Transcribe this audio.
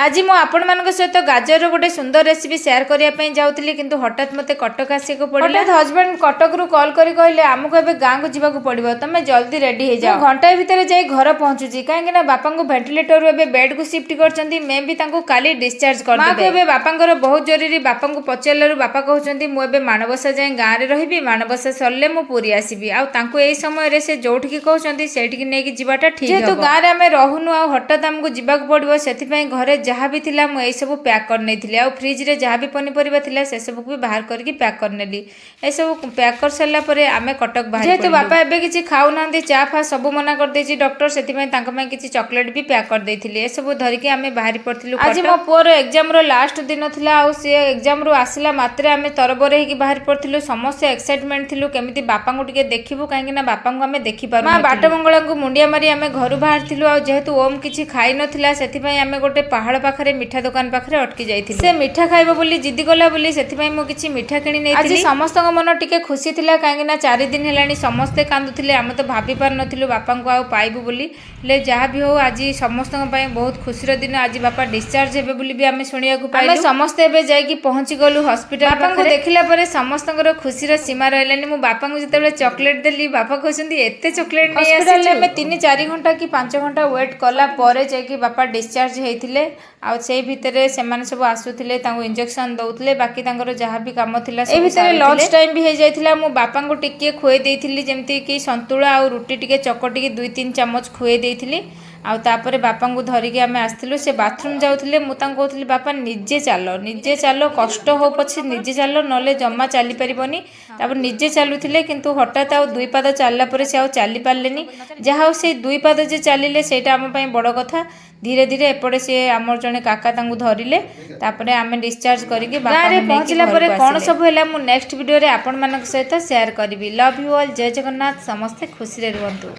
ଆଜି ମୁଁ ଆପଣମାନଙ୍କ ସହିତ ଗାଜରର ଗୋଟେ ସୁନ୍ଦର ରେସିପି ସେୟାର କରିବା ପାଇଁ ଯାଉଥିଲି, କିନ୍ତୁ ହଠାତ୍ ମୋତେ କଟକ ଆସିବାକୁ ପଡ଼ିଲା। ହଠାତ୍ ହଜବେଣ୍ଡ କଟକରୁ କଲ୍ କରି କହିଲେ, ଆମକୁ ଏବେ ଗାଁକୁ ଯିବାକୁ ପଡ଼ିବ, ତମେ ଜଲ୍ଦି ରେଡି ହେଇଯାଅ। ମୁଁ ଘଣ୍ଟାଏ ଭିତରେ ଯାଇ ଘର ପହଞ୍ଚୁଛି, କାହିଁକି ନା ବାପାଙ୍କୁ ଭେଣ୍ଟିଲେଟରରୁ ଏବେ ବେଡକୁ ସିଫ୍ଟ କରିଛନ୍ତି। ମେ ବି ତାଙ୍କୁ କାଲି ଡିସଚାର୍ଜ କରିଦେବେ। ମାକୁ ଏବେ ବାପାଙ୍କର ବହୁତ ଜରୁରୀ। ବାପାଙ୍କୁ ପଚାରିଲାରୁ ବାପା କହୁଛନ୍ତି, ମୁଁ ଏବେ ମାଣବସା ଯାଏଁ ଗାଁରେ ରହିବି, ମାଣବସା ସରିଲେ ମୁଁ ପୁରୀ ଆସିବି। ଆଉ ତାଙ୍କୁ ଏଇ ସମୟରେ ସେ ଯୋଉଠିକି କହୁଛନ୍ତି, ସେଇଠିକି ନେଇକି ଯିବାଟା ଠିକ। ଯେହେତୁ ଗାଁରେ ଆମେ ରହୁନୁ ଆଉ ହଠାତ୍ ଆମକୁ ଯିବାକୁ ପଡ଼ିବ, ସେଥିପାଇଁ ଘରେ ଯାହା ବି ଥିଲା ମୁଁ ଏଇସବୁ ପ୍ୟାକ୍ କରିନେଇଥିଲି। ଆଉ ଫ୍ରିଜରେ ଯାହା ବି ପନିପରିବା ଥିଲା, ସେସବୁକୁ ବି ବାହାର କରିକି ପ୍ୟାକ୍ କରିନେଲି। ଏସବୁ ପ୍ୟାକ୍ କରିସାରିଲା ପରେ ଆମେ କଟକ ବାହାରି। ଯେହେତୁ ବାପା ଏବେ କିଛି ଖାଉନାହାନ୍ତି, ଚା ଫା ସବୁ ମନା କରିଦେଇଛି ଡକ୍ଟର, ସେଥିପାଇଁ ତାଙ୍କ ପାଇଁ କିଛି ଚକୋଲେଟ୍ ବି ପ୍ୟାକ୍ କରିଦେଇଥିଲି। ଏସବୁ ଧରିକି ଆମେ ବାହାରି ପଡ଼ିଥିଲୁ। ଆଜି ମୋ ପୁଅର ଏକ୍ଜାମର ଲାଷ୍ଟ ଦିନ ଥିଲା ଆଉ ସିଏ ଏକ୍ଜାମରୁ ଆସିଲା ମାତ୍ରେ ଆମେ ତରବର ହେଇକି ବାହାରି ପଡ଼ିଥିଲୁ। ସମସ୍ତେ ଏକ୍ସାଇଟମେଣ୍ଟ ଥିଲୁ କେମିତି ବାପାଙ୍କୁ ଟିକେ ଦେଖିବୁ, କାହିଁକି ନା ବାପାଙ୍କୁ ଆମେ ଦେଖିପାରୁ। ମା ବାଟମଙ୍ଗଳାଙ୍କୁ ମୁଣ୍ଡିଆ ମାରି ଆମେ ଘରୁ ବାହାରିଥିଲୁ। ଆଉ ଯେହେତୁ ଓମ୍ କିଛି ଖାଇନଥିଲା, ସେଥିପାଇଁ ଆମେ ଗୋଟେ ପାହାଳ ପାଖରେ ମିଠା ଦୋକାନ ପାଖରେ ଅଟକି ଯାଇଥିଲୁ। ସେ ମିଠା ଖାଇବ ବୋଲି ଜିଦି କଲା ବୋଲି ସେଥିପାଇଁ ମୁଁ କିଛି ମିଠା କିଣି ନେଇଥିଲି। ଆଜି ସମସ୍ତଙ୍କ ମନ ଟିକେ ଖୁସି ଥିଲା, କାହିଁକି ନା 4 ଦିନ ହେଲାଣି ସମସ୍ତେ କାନ୍ଦୁଥିଲେ। ଆମେ ତ ଭାବି ପାରୁନଥିଲୁ ବାପାଙ୍କୁ ଆଉ ପାଇବୁ ବୋଲି। ହେଲେ ଯାହା ବି ହଉ, ଆଜି ସମସ୍ତଙ୍କ ପାଇଁ ବହୁତ ଖୁସିର ଦିନ। ଆଜି ବାପା ଡିସଚାର୍ଜ ହେବେ ବୋଲି ବି ଆମେ ଶୁଣିବାକୁ ପାଇଲୁ। ଆମେ ସମସ୍ତେ ଏବେ ଯାଇକି ପହଞ୍ଚି ଗଲୁ ହସ୍ପିଟାଲ। ବାପାଙ୍କୁ ଦେଖିଲା ପରେ ସମସ୍ତଙ୍କର ଖୁସିର ସୀମା ରହିଲାନି। ମୁଁ ବାପାଙ୍କୁ ଯେତେବେଳେ ଚକୋଲେଟ ଦେଲି, ବାପା କହୁଛନ୍ତି, ଏତେ ଚକୋଲେଟ ନେଇ ଆସିଛୁ? ଆମେ 3-4 ଘଣ୍ଟା କି 5 ଘଣ୍ଟା ୱେଟ୍ କଲା ପରେ ଯାଇକି ବାପା ଡିସଚାର୍ଜ ହେଇଥିଲେ। ଆଉ ସେଇ ଭିତରେ ସେମାନେ ସବୁ ଆସୁଥିଲେ, ତାଙ୍କୁ ଇଞ୍ଜେକ୍ସନ ଦଉଥିଲେ, ବାକି ତାଙ୍କର ଯାହା ବି କାମ ଥିଲା। ଏଇ ଭିତରେ ଲଞ୍ଚ ଟାଇମ୍ ବି ହେଇଯାଇଥିଲା। ମୁଁ ବାପାଙ୍କୁ ଟିକେ ଖୁଆଇ ଦେଇଥିଲି, ଯେମିତି କି ସନ୍ତୁଳା ଆଉ ରୁଟି ଟିକେ ଚକଟିକି 2-3 ଚାମଚ ଖୁଆଇ ଦେଇଥିଲି। ଆଉ ତାପରେ ବାପାଙ୍କୁ ଧରିକି ଆମେ ଆସିଥିଲୁ। ସେ ବାଥରୁମ୍ ଯାଉଥିଲେ। ମୁଁ ତାଙ୍କୁ କହୁଥିଲି, ବାପା, ନିଜେ ଚାଲ, ନିଜେ ଚାଲ, କଷ୍ଟ ହଉ ପଛେ ନିଜେ ଚାଲ, ନହେଲେ ଜମା ଚାଲିପାରିବନି। ତାପରେ ନିଜେ ଚାଲୁଥିଲେ, କିନ୍ତୁ ହଠାତ୍ ଆଉ ଦୁଇ ପାଦ ଚାଲିଲା ପରେ ସେ ଆଉ ଚାଲି ପାରିଲେନି। ଯାହା ହଉ, ସେଇ ଦୁଇ ପାଦ ଯେ ଚାଲିଲେ, ସେଇଟା ଆମ ପାଇଁ ବଡ଼ କଥା। ଧୀରେ ଧୀରେ ଏପଟେ ସିଏ ଆମର ଜଣେ କାକା ତାଙ୍କୁ ଧରିଲେ। ତାପରେ ଆମେ ଡିସଚାର୍ଜ କରିକି ଗାଁରେ ପହଞ୍ଚିଲା ପରେ କ'ଣ ସବୁ ହେଲା, ମୁଁ ନେକ୍ସଟ ଭିଡ଼ିଓରେ ଆପଣମାନଙ୍କ ସହିତ ସେୟାର କରିବି। ଲଭ୍ you all, ଜୟ ଜଗନ୍ନାଥ। ସମସ୍ତେ ଖୁସିରେ ରୁହନ୍ତୁ।